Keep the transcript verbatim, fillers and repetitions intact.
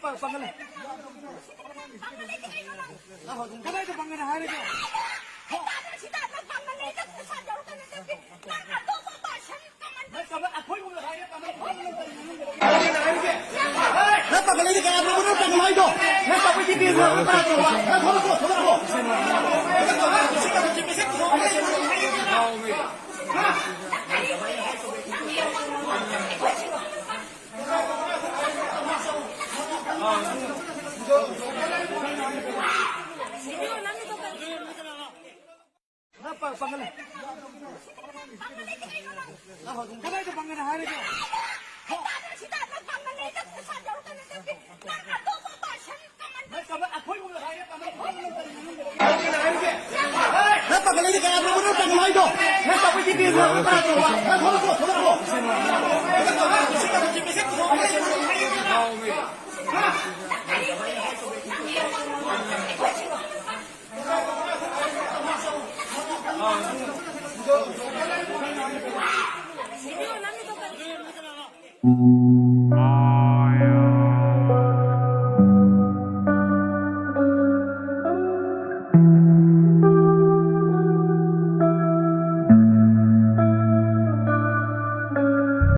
ꯄꯥꯡꯒꯜ ꯂꯩ꯫ ꯀꯗꯥꯏꯗ ꯄꯥꯡꯒꯜ ꯍꯥꯏꯔꯒꯦ? ꯅꯪ ꯄꯥꯡꯒꯜ ꯂꯩꯗꯤ ꯀꯅꯥꯅꯣ ꯅꯪ ꯄꯥꯡꯒꯜ ꯍꯥꯏꯗꯣ? ꯅꯪ ꯄꯥꯡꯒꯜ ꯂꯩꯗꯤ ꯀꯅꯥꯅꯣ? ꯅꯪ ꯊꯣꯛꯂꯛꯑꯣ, ꯊꯣꯛꯂꯛꯑꯣ꯫ ꯅꯪ ꯄꯥ-, ꯄꯥꯡꯒꯜ ꯂꯩ꯫ ꯀꯗꯥꯏꯗ ꯄꯥꯡꯒꯜ ꯍꯥꯏꯔꯒꯦ? ꯅꯪ ꯄꯥꯡꯒꯜ ꯂꯩꯗꯤ ꯀꯅꯥꯅꯣ ꯅꯪ ꯄꯥꯡꯒꯜ ꯍꯥꯏꯗꯣ? ꯅꯪ ꯄꯥꯡꯒꯜ ꯂꯩꯗꯤ ꯀꯅꯥꯅꯣ? ꯅꯪ ꯊꯣꯛꯂꯛꯑꯣ, ꯊꯣꯛꯂꯛꯑꯣ꯫